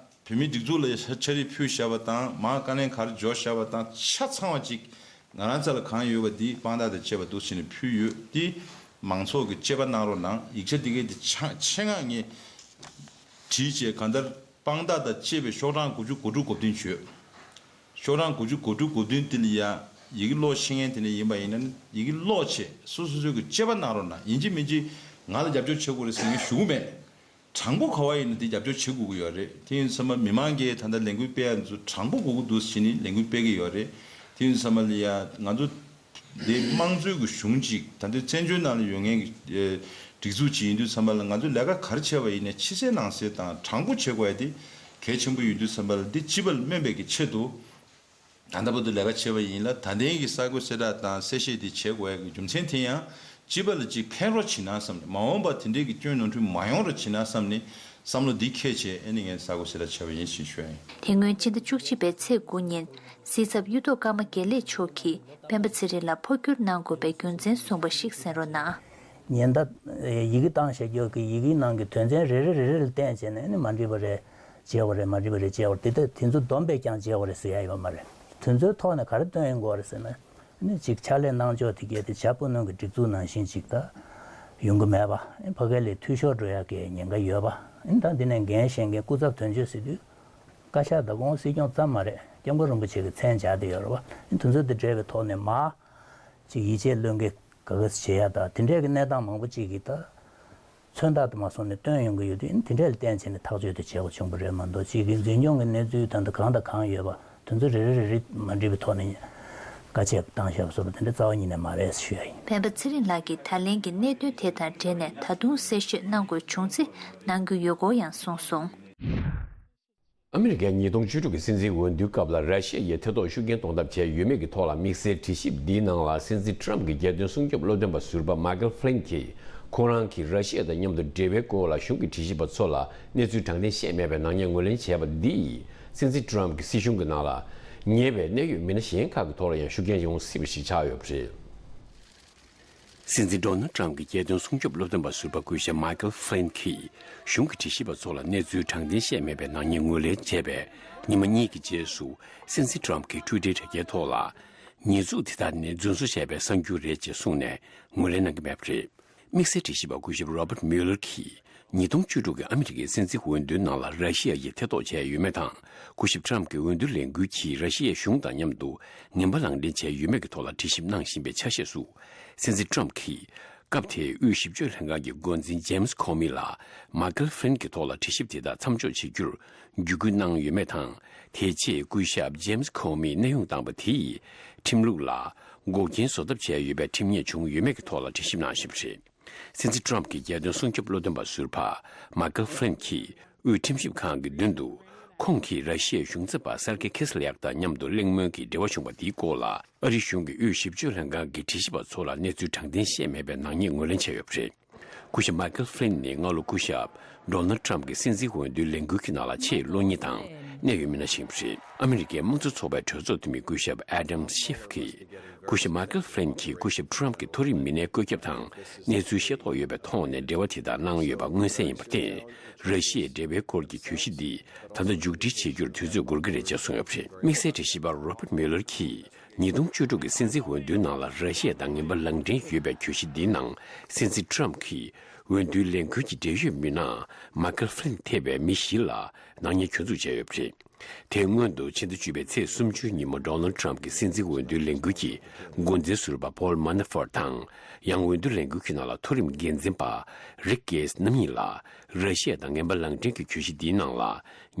བོད་མིའི་སྒྲིག་འཛུགས་ལ་ཕྱག་བྲིས་ཕུལ་བཞག་པ་དང་མར་དཀའ་ལས་ག་རེ་འབྱོར་བཞག་པ་དང་ཆ་ཚང་བ་ཅིག་ང་རང་རྩ་ལ་གང་ཡོད་པ་འདི་དཔང་རྟགས་དང་བཅས་པ་འདུག་བྱས་ནས་ཕུལ་ཡོད། འདི་མང་ཚོགས་ཀྱིས་དཔྱད་པ་གནང་རོགས་གནང་། ཡིག་ཆ་འདི་གའི་འདི་ཆ་ཆེད་མངགས་ངས་བྲིས་བྱས་གང་ལྟར་དཔང་རྟགས་དང་བཅས་པའི་ཤོག་གྲངས་དགུ་བཅུ་གོ་དྲུག་གོ་བདུན་བྱོས། ཤོག་གྲངས་དགུ་བཅུ་གོ་དྲུག་གོ་བདུན་འདི་ལ་ཡ་ཡི་གེ་ཀློག་ཤེས་མཁན་དེ་འདྲ་ཡིན་པ་ཡིན་ན་ནི་ཡི་གེ་ཀློག་བྱས་སོ་སོ་སོ་གི་དཔྱད་པ་གནང་རོགས་གནང་། ཡིན་གཅིག་མིན་གཅིག་ང་ལ་རྒྱབ་སྐྱོར་བྱེད་དགོས་རེད་ཟེར་མཁན་ཞུ་གི་མེད། དྲང་པོ་ག་བ་ཡིན་ན་དེ་རྒྱབ་སྐྱོར་བྱེད་དགོས་ཀྱི་ཡོད་རེད། དེ་ཡིན་དུས་ཙམ་པ་མི་མང་གིས་ད་ལྟ་ལས་འགུལ་སྤེལ་ཡ་ཚོ་དྲང་པོ་དགོས་ཀྱི་འདུག་ཟེར་ནས་ལས་འགུལ་སྤེལ་གྱི་ཡོད་རེད། དེ་ཡིན་དུས་ཙམ་པ་ལ་ཡ་ང་ཚོ་དེ་དམངས་གཙོའི་གི་གཞུང་ཅིག་ད་ལྟ་བཙན་བྱོལ་ནང་ལ་ཡོད་མཁན་གྱི་ཨེ་སྒྲིག་འཛུགས་ཅིག་ཡིན་དུས་ཙམ་པ་ལ་ང་ཚོ་ལས་ཀ་ག་རེ་བྱས་པ་ཡིན་ནའི་ཕྱི་གསལ་ནང་གསལ་དང་དྲང་པོ་བྱེད་དགོས་ཡ་དེ་གལ་ཆེན་པོ་ཡིན་དུས་ཙམ་པ་ལ་འདི་སྤྱི་པ་ལ་སྨན་པའི་གི་ཆེད་དུ། ད་ལྟ་བར་དུ་ལས་ཀ་བྱས་པ་ཡིན་ལ་ད་ལྟའི་གི་གསར་འགོད་གསལ་བསྒྲགས་དང་གསལ་བཤད་འདི་བྱེད་དགོས་ཡ་གི་རྒྱུ་མཚན་དེ་ཡང་སྤྱི་པ་ལ་ཅིག་ཕན་རོགས་བྱེད་ན་བསམ་ནས་མ་འོངས་པར་དེ་འདྲའི་གི་སྐྱོན་ནོར་འཁྲུལ་མ་ཡོང་རོགས་བྱེད་ན་བསམ་ནས་བསམ་བློ་འདི་འཁྱེར་བྱས་ཨ་ནི་ངས་གསར་འགོད་གསལ་བསྒྲགས་བྱས་པ་ཡིན་ཞེས་ཞུ་ཡ་ཡིན། དེ་སྔོན་སྤྱི་ཟླ་བཅུ་གཅིག་པའི་ཚེས་དགུ་ཉིན་སྲིད་ཚབ་གཡུ་ཐོག་ཀརྨ་དགེ་ལེགས་མཆོག་གིས་སྤེན་པ་ཚེ་རིང་ལ་འཕོ་འགྱུར་གནང་དགོས་པའི་རྒྱུ་མཚན་གསུངས་པ་ཞིག་གསན་རོགས་གནང་། ཉེན་བརྡ་ཡི་གེ་བཏང་བཞག་རྒྱུ་གི་ཡི་གེའི་ནང་གི་དོན་ཚན་རེ་རེ་རེ་རེ་ལ་བརྟེན་བྱས་ནས་ནི་མ་འགྲིག་པ་རེད། བྱས་པ་རེད། མ་འགྲིག་པ་རེད། བྱས་པ་རེད། དེ་ལྟ་དེ་ཚོ་བསྡོམས་པས་ཀྱང་བྱས་པ་རེད་ཟེར་ཡ་ཡོད་མ་རེད། དེ་ཚོའི་ཐོག་ནས་ག་རེ་སྟོན་ཡོང་གི་ཡོད་རེད་ཟེར་ན། ནི་གཅིག་ཕྱག་ལས་གནང་ཕྱོགས་དེ་གས་དེ་བྱ་སྤུ་ནང་གི་སྒྲིག་འཛུགས་ནང་བཞིན་ཅིག་ད་ཡོང་གི་མེད་པ། ཕ་གི་ལས་འཐུས་ཤོར་འགྲོ་ཡ་གི་ཉེན་ཁ་ཡོད་པ། ད་འདི་ནས་འགན་བཞེས་མཁན་སྐུ་ཚབ་དོན་གཅོད་ཟེར་དུས་བཀའ་ཤག་དང་ཁོང་སྲིད་སྐྱོང་ཙམ་མ་རེད། སྐྱབས་མགོན་རིན་པོ་ཆེ་གི་མཚན་སྦྱར་བསྡད་ཡོད་རེད་བ། དེ་ཚོ་དེ་འདྲ་བའི་ཐོག་ནས་མ་ཅིག་ཡིད་ཆེས་བློས་འགེལ་ག་ག་བྱེད་ཡ་ད་དེ་འདྲས་ཀྱི་གནས་སྟངས་མང་པོ་ཅིག་གིས་ད་མཚོན་རྟགས་དུ་མ་སོང་ནས་བཏོན་ཡོང་གི་ཡོད་དུས་དེ་འདྲས་ལ་བརྟེན་བྱས་ནས་ཐག་གཅོད་དེ་བྱེད་དགོས་བྱུང་བ་རེད་མ་གཏོགས་ཅིག་གི་འཛིན་སྐྱོང་གི་གནས་ཚུལ་ད་ལྟ་གང་དང་གང་ཡོད་པ་དེ་ཚོ་རེ་རེ་རེ་རེ་མ་འགྲིག་པའི་ཐོག་ནས་བཀའ་ཆད་བཏང་བཞག་པ་སོགས་པ་དེ་འདྲ་རྩ་བ་ཉིད་ནས་མ་རེད་ཞུ་ཡ་ཡིན། སྤེན་པ་ཚེ་རིང་ལགས་ཀྱིས་ད་ལན་གྱི་གནད་དོན་དེ་དང་འབྲེལ་ནས་ད་དུང་གསལ་བཤད་གནང་དགོས་བྱུང་ཚེ་གནང་རྒྱུ་ཡོད་སྐོར་ཡང་གསུངས་སོང་། ཨ་མི་རི་ཀའི་ཉིས་སྟོང་བཅུ་དྲུག་གི་སྲིད་འཛིན་འོས་བསྡུའི་སྐབས་ལ་ར་ཤི་ཡ་ཡིས་ཐེ་གཏོགས་ཤུགས་རྐྱེན་གཏོང་ཐབས་བྱས་ཡོད་མེད་ཀྱི་ཐོག་ལ་དམིགས་བསལ་དྲི་ཞིབ་འདིའི་ནང་ལ་སྲིད་འཛིན་ཊམ་གྱི་རྒྱལ་དོན་སྲུང་སྐྱོབ་སློབ་སྟོན་པ་ཟུར་པ་མཱ་ཀལ་ཧྥི་ལིན་གྱིས་ཁོང་རང་གིས་ར་ཤི་ཡ་དང་མཉམ་དུ་འབྲེལ་བའི་སྐོར་ལ་གཞུང་གི་དྲི་ཞིབ་པ་ཚོ་ལ་གནས་ཚུལ་དྲང་བདེན་བཤད་མེད་པའི་ནག་ཉེས་ངོས་ལེན་བྱས་པ་འདིས་སྲིད་འཛིན་ཊམ་གྱི་སྲིད་གཞུང་གི་ནང་ལ་ཉེ་བའི་གནད་ཡོད་མི་སྣ་གཞན་ཁག་གི་ཐོག་ལ་ཡང་ཤུགས་རྐྱེན་ཡོང་སྲིད་པ་ཞིག་ཆགས་ཡོད་པ་རེད། སྲིད་འཛིན་ཌོ་ནལ་ཊམ་གྱི་རྒྱལ་དོན་སྲུང་སྐྱོབ་སློབ་སྟོན་པ་ཟུར་པ་སྐུ་ཞབས་མཱ་ཀལ་ཧྥི་ལིན་གྱིས་གཞུང་གི་དྲི་ཞིབ་པ་ཚོ་ལ་གནས་ཚུལ་དྲང་བདེན་བཤད་མེད་པའི་ནག་ཉེས་ངོས་ལེན་བྱས་པའི་ཉི་མ་གཉིས་ཀྱི་རྗེས་སུ་སྲིད་འཛིན་ཊམ་གྱི་ཊུའི་ཊར་དྲ་རྒྱའི་ཐོག་ལ། ཉེས་འཛུགས་དེ་དག་ནི་རྫུན་བཟོ་བྱས་པའི་གསར་འགྱུར་རེད་ཅེས་གསུངས་ནས་ངོས་ལེན་གནང་གི་མེད་པ་རེད། དམིགས་བསལ་དྲི་ཞིབ་པ་སྐུ་ཞབས་Robert Mueller་གྱིས་ཉིས་སྟོང་བཅུ་དྲུག་གི་ཨ་མི་རི་ཀའི་སྲིད་འཛིན་འོས་བསྡུའི་ནང་ལ་ར་ཤི་ཡ་ཡིས་ཐེ་གཏོགས་བྱས་ཡོད་མེད་དང་། སྐུ་ཞབས་Trump་གྱི་འོས་བསྡུ་ལས་འགུལ་གྱིས་ར་ཤི་ཡའི་གཞུང་དང་མཉམ་དུ་ངན་པ་ལག་འབྲེལ་བྱས་ཡོད་མེད་ཀྱི་ཐོག་ལ་དྲི་ཞིབ་གནང་བཞིན་པའི་ཆ་ཤས་སུ། སྲིད་འཛིན་Trump་གྱིས་སྐབས་དེའི་དབུས་ཞིབ་དཔྱོད་ལྷན་ཁང་གི་འགོ་འཛིན་James Comey་ལ་Michael Flynn་གྱི་ཐོག་ལ་དྲི་ཞིབ་དེ་དག་མཚམས་འཇོག་བྱེད་རྒྱུར་བརྒྱུད་སྐུལ་གནང་ཡོད་མེད་དང་། དེ་རྗེས་སྐུ་ཞབས་James Comey་གནས་དབྱུང་བཏང་པ་དེ་ཡིས་ཁྲིམས་ལུགས་ལ་འགོག་རྐྱེན་བཟོ་ཐབས་བྱས་ཡོད་པའི་ཁྲིམས་ཉེས་བྱུང་ཡོད་མེད་ཀྱི་ཐོག་ལ་དྲི་ཞིབ་གནང་བཞིན་པ་རེད། སྲིད་འཛིན་Trump་གྱི་རྒྱལ་དོན་སྲུང་སྐྱོབ་བློ་འདོན་པ་ཟུར་པ་Michael Flynn་གྱིས་དབུས་ཁྲིམས་ཞིབ་ཁང་གི་མདུན་དུ་ཁོང་གིས་ར་ཤི་ཡའི་གཞུང་ཚབ་པ་Sergei Kislyak་དང་མཉམ་དུ་གླེང་མོལ་གྱི་འབྲེལ་བ་བྱུང་བ་དེའི་སྐོར་ལ་ཨ་རིའི་གཞུང་གི་དབུས་ཞིབ་དཔྱོད་ལྷན་ཁང་གི་དྲི་ཞིབ་པ་ཚོ་ལ་གནས་ཚུལ་དྲང་བདེན་བཤད་མེད་པའི་ནག་ཉེས་ངོས་ལེན་བྱས་ཡོད་པ་རེད། སྐུ་ཞབས་Michael Flynn་ནི་སྔ་ལོ་སྐུ་ཞབས་Donald Trump་གྱི་སྲིད་འཛིན་འོས་བསྡུའི་ལས་འགུལ་གྱི་ནང་ལ་ཆེས་བློ་སྙིང་དང་གནད་ཡོད་མི་སྣ་ཞིག་ཡིན་པ་རེད། ཨ་མི་རི་ཀའི་དམངས་གཙོ་ཚོགས་པའི་གྲོས་ཚོགས་འཐུས་མི་སྐུ་ཞབས་Adam Schiff་གྱིས། སྐུ་ཞབས་Michael Flynn་གྱིས་སྐུ་ཞབས་Trump་གྱི་མཐོ་རིམ་མི་སྣའི་བཀོད་ཁྱབ་དང་གནས་ཚུལ་ཤེས་རྟོགས་ཡོད་པའི་ཐོག་ནས་འབྲེལ་བ་དེ་དག་གནང་ཡོད་པ་མངོན་གསལ་ཡིན་པར་བརྟེན། ར་ཤི་ཡའི་འབྲེལ་བའི་སྐོར་གྱི་གྱོད་གཞི་འདི་ད་ལྟ་མཇུག་སྒྲིལ་བྱེད་རྒྱུར་དུས་ཚོད་འགོར་གྱི་རེད་ཅེས་གསུངས་ཡོད་པ་རེད། དམིགས་བསལ་དྲི་ཞིབ་པ་Robert Mueller་གྱིས་ཉིས་སྟོང་བཅུ་དྲུག་གི་སྲིད་འཛིན་འོས་བསྡུའི་ནང་ལ་ར་ཤི་ཡ་དང་ངན་པ་ལག་འབྲེལ་ཡོད་པའི་གྱོད་གཞི་འདིའི་ནང་སྲིད་འཛིན་Trump་གྱིས་འོས་བསྡུའི་ལས་འགུལ་གྱི་འབྲེལ་ཡོད་མི་སྣ་Michael Flynn་ཐེ་བའི་མི་བཞི་ལ་ནག་ཉེས་གྱོད་འཛུགས་བྱས་ཡོད་པ་རེད། དེའི་སྔོན་དུ་ཕྱི་ཟླ་བཅུ་པའི་ཚེས་སུམ་ཅུ་ཉིན་མོ་Donald Trump་གྱི་སྲིད་འཛིན་འོས་བསྡུའི་ལས་འགུལ་གྱི་འགོ་འཛིན་ཟུར་པ་Paul Manafort་དང་། ཡང་འོས་བསྡུ་ལས་འགུལ་གྱི་ནང་ལ་མཐོ་རིམ་འགན་འཛིན་པ་Rick Gates་རྣམ་གཉིས་ལ་ར་ཤི་ཡ་དང་ངན་པ་ལག་འབྲེལ་གྱི་གྱོད་གཞི་འདིའི་ནང་ལ་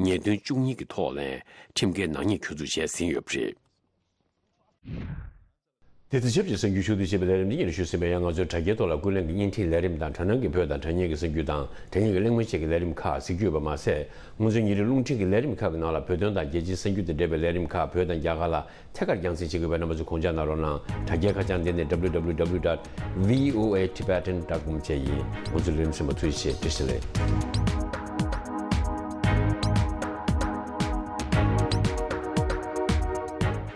ཉེས་དོན་བཅུ་གཉིས་ཀྱི་ཐོག་ནས་ཁྲིམས་འགལ་ནག་ཉེས་གྱོད་འཛུགས་བྱས་ཟིན་ཡོད་པ་རེད། དེ་ཚེ་ཆབས་ཅིག་གསར་འགྱུར་ཞུ་གཏུག་བྱེད་པའི་ལས་རིམ་འདི་ཉིད་ཞུ་ཟིན་པའི་ཡང་ང་ཚོའི་དྲ་རྒྱའི་ཐོག་ལ་ཀུན་གླེང་གི་བརྙན་འཕྲིན་ལས་རིམ་དང་དྲ་སྣང་གི་བོད་དང་དྲ་བརྙན་གྱི་གསར་འགྱུར་དང་དྲ་བརྙན་གྱི་གླེང་མོལ་བཅས་ཀྱི་ལས་རིམ་ཁག་གཟིགས་རྒྱུ་ཡོད་པ་མ་ཟད། སྔོན་ཚུད་ཉིན་རེའི་རླུང་འཕྲིན་གྱི་ལས་རིམ་ཁག་གི་ནང་ལ་བོད་དོན་དང་རྒྱལ་སྤྱིའི་གསར་འགྱུར་དང་འབྲེལ་བའི་ལས་རིམ་ཁག་བོད་དང་རྒྱ་གར་ལ་ཐད་ཀར་རྒྱང་སྲིང་བྱེད་དགོས་པའི་རྣམ་པ་ཚོ་དགོངས་འཇགས་གནང་རོགས་གནང་། དྲ་རྒྱའི་ཁ་བྱང་འདི་ནི་W W W dot V O A Tibetan dot com བཅས་ཡིན། ང་ཚོའི་ལས་རིམ་གསན་པར་ཐུགས་རྗེ་ཆེ། བཀྲ་ཤིས་བདེ་ལེགས།